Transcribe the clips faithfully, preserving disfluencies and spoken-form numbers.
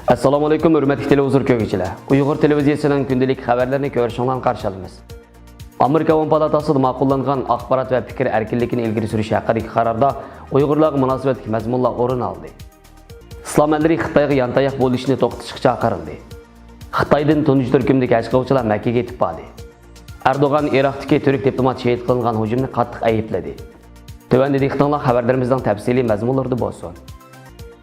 ئەسسالامۇئەلەيكۇم، ھۆرمەتلىك تېلېۋىزور كۆرگۈچىلەر. ئۇيغۇر تېلېۋىزىيەسىنىڭ كۈندىلىك خەۋەرلىرىنى كۆرۈشۈڭلارنى قارشى ئالىمىز. ئامېرىكا ئاۋام پالاتاسىدا ماقۇللانغان ئاخبارات ۋە پىكىر ئەركىنلىكىنى ئىلگىرى سۈرۈش ھەققىدىكى قاراردا ئۇيغۇرلارغا مۇناسىۋەتلىك مەزمۇنلار ئورۇن ئالدى. ئىسلام ئەللىرى خىتايغا يانتاياق بولۇشنى توختىتىشقا چاقىرىلدى. خىتايدىن تۇنجى تۈركۈمدىكى ھەج قىلغۇچىلار مەككىگە يېتىپ باردى. ئەردوغان ئىراقتىكى تۈرك دىپلومات شېھىت قىلىنغان ھۇجۇمنى قاتتىق ئەيىبلىدى. تۆۋەندە دىققىتىڭلار خەۋەرلىرىمىزنىڭ تەپسىلىي مەزمۇنلىرىدا بولسۇن.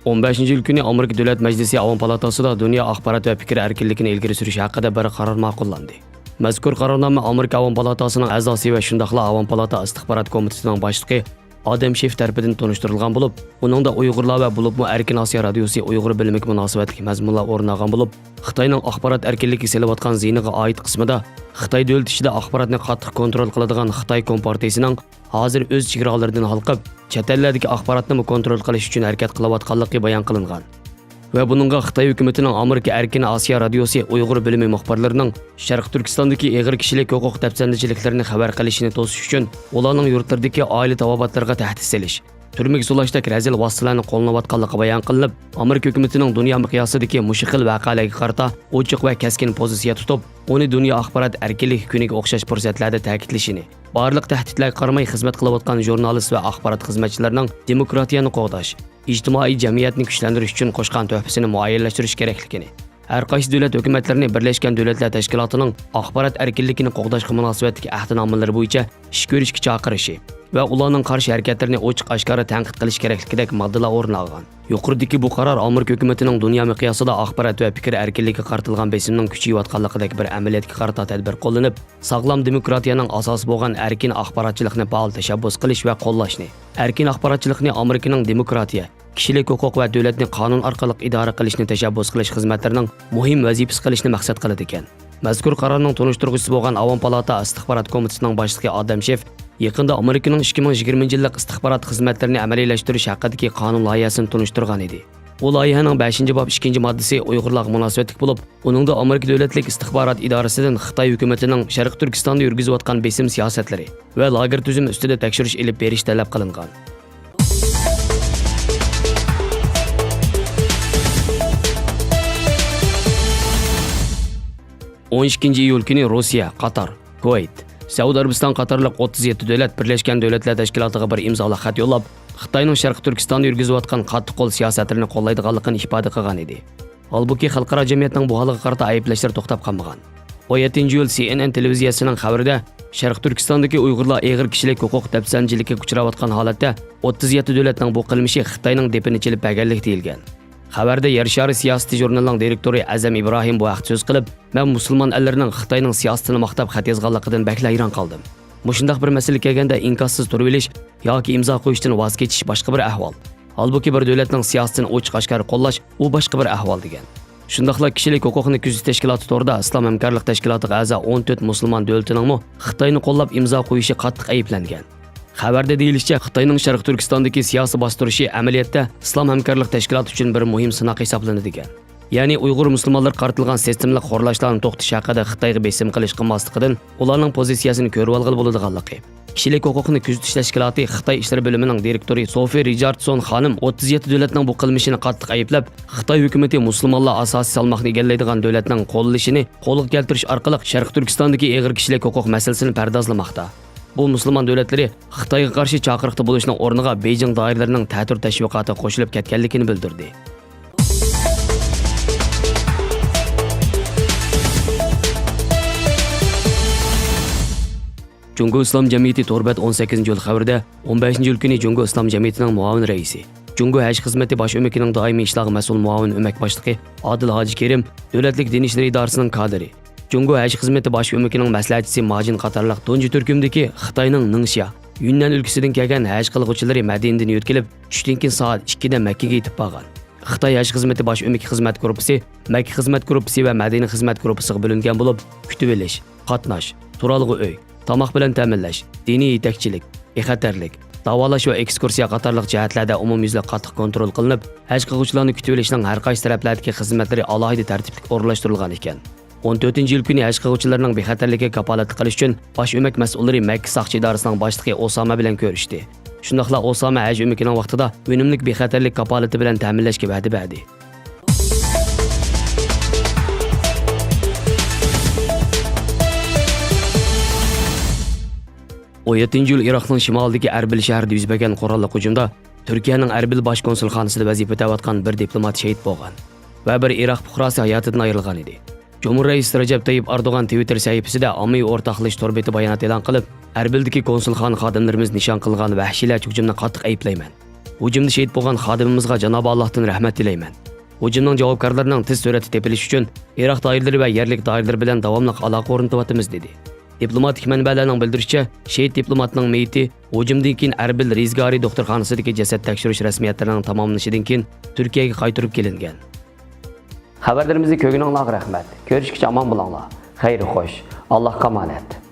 ئون بەشىنچى ئىيۇل كۈنى ئامېرىكا دۆلەت مەجلىسى ئاۋام پالاتاسىدا دۇنيا ئاخبارات ۋە پىكىر ئەركىنلىكىنى ئىلگىرى سۈرۈش ھەققىدە بىر قارار ماقۇللاندى. مەزكۇر قارارنامە ئامېرىكا ئاۋام پالاتاسىنىڭ ئەزاسى ۋە شۇنداقلا ئاۋام پالاتا ئىستىخبارات كومىتېتىنىڭ باشلىقى ئادەم شېف تەرىپىدىن تونۇشتۇرۇلغان بولۇپ، ئۇنىڭدا ئۇيغۇرلار ۋە بولۇپمۇ ئەركىن ئاسىيا رادىيوسى ئۇيغۇر بۆلۈمىگە مۇناسىۋەتلىك مەزمۇنلار ئورۇن ئالغان بولۇپ، خىتاينىڭ ئاخبارات ئەركىنلىكىگە سېلىۋاتقان زىيىنىغا ئائىت قىسمىدا خىتاي دۆلىتى ئىچىدە ئاخباراتنى قاتتىق كونترول قىلىدىغان خىتاي كومپارتىيىسىنىڭ ھازىر ئۆز چېگرالىرىدىن ھالقىپ، چەت ئەللەردىكى ئاخباراتنىمۇ كونترول قىلىش ئۈچۈن ھەرىكەت قىلىۋاتقانلىقى بايان قىلىنغان. ۋە بۇنىڭغا خىتاي ھۆكۈمىتىنىڭ ئامېرىكا ئەركىن ئاسىيا رادىيوسى ئۇيغۇر بۆلۈمى مۇخبىرلىرىنىڭ شەرقىي تۈركىستاندىكى ئېغىر كىشىلىك ھوقۇق دەپسەندىچىلىكلىرىنى خەۋەر قىلىشىنى توسۇش ئۈچۈن ئۇلارنىڭ يۇرتلىرىدىكى ئائىلە تاۋابىئاتلىرىغا تەھدىت سېلىش، تۈرمىگە سولاشتەك رەزىل ۋاسىتىلەرنىڭ قوللىنىۋاتقانلىقى بايان قىلىنىپ، ئامېرىكا ھۆكۈمىتىنىڭ دۇنيا مىقياسىدىكى مۇشۇ خىل ۋەقەلەرگە قارىتا ئوچۇق ۋە كەسكىن پوزىتسىيە تۇتۇپ، ئۇنى دۇنيا ئاخبارات ئەركىنلىكى كۈنىگە ئوخشاش پۇرسەتلەردە تەكىتلىشىنى، بارلىق تەھدىتلەرگە قارىماي خىزمەت قىلىۋاتقان ژۇرنالىست ۋە ئاخبارات خىزمەتچىلىرىنىڭ دېموكراتىيەنى قوغداش، ئىجتىمائىي جەمئىيەتنى كۈچلەندۈرۈش ئۈچۈن قوشقان تۆھپىسىنى مۇئەييەنلەشتۈرۈش كېرەكلىكىنى، ھەر قايسى دۆلەت ھۆكۈمەتلىرىنى بىرلەشكەن دۆلەتلەر تەشكىلاتىنىڭ ئاخبارات ئەركىنلىكىنى قوغداشقا مۇناسىۋەتلىك ئەھدىنامىلىرى بويىچە ئىش كۆرۈشكە چاقىرىشى ۋە ئۇلارنىڭ قارشى ھەرىكەتلىرىنى ئوچۇق-ئاشكارا تەنقىد قىلىش كېرەكلىكىدەك ماددىلار ئورۇن ئالغان. يۇقىرىدىكى بۇ قارار ئامېرىكا ھۆكۈمىتىنىڭ دۇنيا مىقياسىدا ئاخبارات ۋە پىكىر ئەركىنلىكىگە قارىتىلغان بېسىمنىڭ كۈچىيىۋاتقانلىقىدەك بىر ئەمەلىيەتكە قارىتا تەدبىر قوللىنىپ، ساغلام دېموكراتىيەنىڭ ئاساسى بولغان ئەركىن ئاخباراتچىلىقنى پائال تەشەببۇس قىلىش ۋە قوللاشنى، ئەركىن ئاخباراتچىلىقنى ئامېرىكىنىڭ دېموكراتىيە، كىشىلىك ھوقۇق ۋە دۆلەتنى قانۇن ئارقىلىق ئىدارە قىلىشنى تەشەببۇس قىلىش خىزمەتلىرىنىڭ مۇھىم ۋەزىپىسى قىلىشنى مەقسەت قىلىدىكەن. مەزكۇر قارارنىڭ تونۇشتۇرغۇچىسى بولغان ئاۋام پالاتا ئىستىخبارات كومىتېتىنىڭ باشلىقى ئادەم شېف يېقىندا ئامېرىكىنىڭ ئىككى مىڭ يىگىرمىنچى يىللىق ئىستىخبارات خىزمەتلىرىنى ئەمەلىيلەشتۈرۈش ھەققىدىكى قانۇن لايىھەسىنى تونۇشتۇرغان ئىدى. ئۇ لايىھەنىڭ بەشىنچى باب ئىككىنچى ماددىسى ئۇيغۇرلارغا مۇناسىۋەتلىك بولۇپ، ئۇنىڭدا ئامېرىكا دۆلەتلىك ئىستىخبارات ئىدارىسىدىن خىتاي ھۆكۈمىتىنىڭ شەرقىي تۈركىستاندا يۈرگۈزۈۋاتقان بېسىم سىياسەتلىرى ۋە لاگېر تۈزۈمى ئۈستىدە تەكشۈرۈش ئېلىپ بېرىش تەلەپ قىلىنغان. ئون ئىككىنچى ئىيۇل كۈنى روسىيە، قاتار، كۇۋەيت، سەئۇدى ئەرەبىستان قاتارلىق ئوتتۇز يەتتە دۆلەت بىرلەشكەن دۆلەتلەر تەشكىلاتىغا بىر ئىمزالىق خەت يوللاپ، خىتاينىڭ شەرقىي تۈركىستاندا يۈرگۈزۈۋاتقان قاتتىق قول سىياسەتلىرىنى قوللايدىغانلىقىنى ئىپادە قىلغان ئىدى. ھالبۇكى، خەلقئارا جەمئىيەتنىڭ بۇ ھالغا قارىتا ئەيىبلەشلىرى توختاپ قالمىغان. ئون يەتتىنچى ئىيۇل سى ئېن ئېن تېلېۋىزىيەسىنىڭ خەۋىرىدە، شەرقىي تۈركىستاندىكى ئۇيغۇرلار ئېغىر كىشىلىك ھوقۇق دەپسەندىچىلىكىگە ئۇچراۋاتقان ھالەتتە، ئوتتۇز يەتتە دۆلەتنىڭ بۇ قىلمىشى خىتاينىڭ دېپىنى چېلىپ بەرگەنلىكى دېيىلگەن. خەۋەردە يەر شارى سىياسىتى ژۇرنىلىنىڭ دىرېكتورى ئەزەم ئىبراھىم بۇ ھەقتە سۆز قىلىپ، مەن مۇسۇلمان ئەللىرىنىڭ خىتاينىڭ سىياسىتىنى ماختاپ خەت يازغانلىقىدىن بەكلا ھەيران قالدىم. مۇشۇنداق بىر مەسىلە كەلگەندە ئىنكاسسىز تۇرۇۋېلىش ياكى ئىمزا قويۇشتىن ۋاز كېچىش باشقا بىر ئەھۋال. ھالبۇكى، بىر دۆلەتنىڭ سىياسىتىنى ئوچۇق-ئاشكارا قوللاش، ئۇ باشقا بىر ئەھۋال، دېگەن. شۇنداقلا كىشىلىك ھوقۇقنى كۆزىتىش تەشكىلاتى تورىدا ئىسلام ھەمكارلىق تەشكىلاتىغا ئەزا ئون تۆت مۇسۇلمان دۆلىتىنىڭمۇ خىتاينى قوللاپ ئىمزا قويۇشى قاتتىق ئەيىبلەنگەن. خەۋەردە دېيىلىشىچە، خىتاينىڭ شەرقىي تۈركىستاندىكى سىياسىي باستۇرۇشى ئەمەلىيەتتە ئىسلام ھەمكارلىق تەشكىلاتى ئۈچۈن بىر مۇھىم سىناق ھېسابلىنىدىكەن. يەنى ئۇيغۇر مۇسۇلمانلىرىغا قارىتىلغان سىستېمىلىق خورلاشلارنى توختىتىش ھەققىدە خىتايغا بېسىم قىلىش قىلماسلىقىدىن ئۇلارنىڭ پوزىتسىيەسىنى كۆرۈۋالغىلى بولىدىغانلىقى، كىشىلىك ھوقۇقنى كۆزىتىش تەشكىلاتى خىتاي ئىشلىرى بۆلۈمىنىڭ دىرېكتورى سوفى رىچاردسون خانىم ئوتتۇز يەتتە دۆلەتنىڭ بۇ قىلمىشىنى قاتتىق ئەيىبلەپ، خىتاي ھۆكۈمىتى مۇسۇلمانلار ئاساسىي سالماقنى ئىگىلەيدىغان دۆلەتنىڭ قوللىشىنى قولغا كەلتۈرۈش ئارقىلىق شەرقىي تۈركىستاندىكى ئېغىر كىشىلىك ھوقۇق مەسىلىسىنى پەردازلىماقتا. بۇ مۇسۇلمان دۆلەتلىرى خىتايغا قارشى چاقىرىقتا بولۇشنىڭ ئورنىغا بېيجىڭ دائىرىلىرىنىڭ تەتۈر تەشۋىقاتىغا قوشۇلۇپ كەتكەنلىكىنى بىلدۈردى. جۇڭگو ئىسلام جەمئىيىتى تور بەت ئون سەككىزىنچى ئىيۇل خەۋىرىدە، ئون بەشىنچى ئىيۇل كۈنى جۇڭگو ئىسلام جەمئىيىتىنىڭ مۇئاۋىن رەئىسى، جۇڭگو ھەج خىزمىتى باش ئۆمىكىنىڭ دائىمىي ئىشلارغا مەسئۇل مۇئاۋىن ئۆمەك باشلىقى ئادىل ھاجى كېرىم، دۆلەتلىك دىن ئىشلىرى ئىدارىسىنىڭ كادىرى، جۇڭگو ھەج خىزمىتى باش ئۆمىكىنىڭ مەسلىھەتچىسى ماجىن قاتارلىق تۇنجى تۈركۈمدىكى خىتاينىڭ نىڭشيا، يۈننەن ئۆلكىسىدىن كەلگەن ھەج قىلغۇچىلىرى مەدىنىدىن يۆتكىلىپ، چۈشتىن كېيىن سائەت ئىككىدە مەككىگە يېتىپ بارغان. خىتاي ھەج خىزمىتى باش ئۆمىكى خىزمەت گۇرۇپپىسى مەككە خىزمەت گۇرۇپپىسى ۋە مەدىنە خىزمەت گۇرۇپپىسىغا بۆلۈنگەن بولۇپ، كۈتۈۋېلىش، قاتناش، تۇرالغۇ ئۆي، تاماق بىلەن تەمىنلەش، دىنىي يېتەكچىلىك، بىخەتەرلىك، داۋالاش ۋە ئېكسكۇرسىيە قاتارلىق جەھەتلەردە ئومۇميۈزلۈك قاتتىق كونترول قىلىنىپ، ھەج قىلغۇچىلارنى كۈتۈۋېلىشنىڭ ھەر قايسى تەرەپلەردىكى خىزمەتلىرى ئالاھىدە تەرتىپلىك ئورۇنلاشتۇرۇلغان ئىكەن. ئون تۆتىنچى ئىيۇل كۈنى ھەج قىلغۇچىلارنىڭ بىخەتەرلىكىگە كاپالەتلىك قىلىش ئۈچۈن باش ئۆمەك مەسئۇللىرى مەككە ساقچى ئىدارىسىنىڭ باشلىقى ئوسامە بىلەن كۆرۈشتى. شۇنداقلا ئوسامە ھەج ئۆمىكىنىڭ ۋاقتىدا ئۈنۈملۈك بىخەتەرلىك كاپالىتى بىلەن تەمىنلەشكە ۋەدە بەردى. ئون يەتتىنچى ئىيۇل ئىراقنىڭ شىمالىدىكى ئەربىل شەھىرىدە يۈز بەرگەن قوراللىق ھۇجۇمدا تۈركىيەنىڭ ئەربىل باش كونسۇلخانىسىدا ۋەزىپە ئۆتەۋاتقان بىر دىپلومات شېھىت بولغان ۋە بىر ئىراق پۇقراسى ھاياتىدىن ئايرىلغان ئىدى. جۇمھۇر رەئىسى رەجەپ تەييىپ ئەردوغان تىۋىتتېر سەھىپىسىدە ئاممىۋى ئورتاقلىشىش تور بېتى بايانات ئېلان قىلىپ، ئەربىلدىكى كونسۇلخانا خادىملىرىمىز نىشان قىلغان ۋەھشىيلەرچە ھۇجۇمنى قاتتىق ئەيىبلەيمەن. ھۇجۇمدا شېھىت بولغان خادىمىمىزغا جانابى ئاللاھتىن رەھمەت تىلەيمەن. ھۇجۇمنىڭ جاۋابكارلىرىنىڭ تېز سۈرئەتتە تېپىلىشى ئۈچۈن ئىراق دائىرىلىرى ۋە يەرلىك دائىرىلەر بىلەن داۋاملىق ئالاقە ئورنىتىۋاتىمىز، دېدى. دىپلوماتىك مەنبەلەرنىڭ بىلدۈرۈشىچە، شېھىت دىپلوماتنىڭ مېيىتى ھۇجۇمدىن كېيىن ئەربىل رىزگارى دوختۇرخانىسىدىكى جەسەت تەكشۈرۈش رەسمىيەتلىرىنىڭ تاماملىنىشىدىن كېيىن تۈركىيەگە قايتۇرۇپ كېلىنگەن. خەۋەرلىرىمىزنى كۆرگىنىڭلارغا رەھمەت. كۆرۈشكىچە ئامان بولۇڭلار. خەير خوش. ئاللاھقا ئامانەت.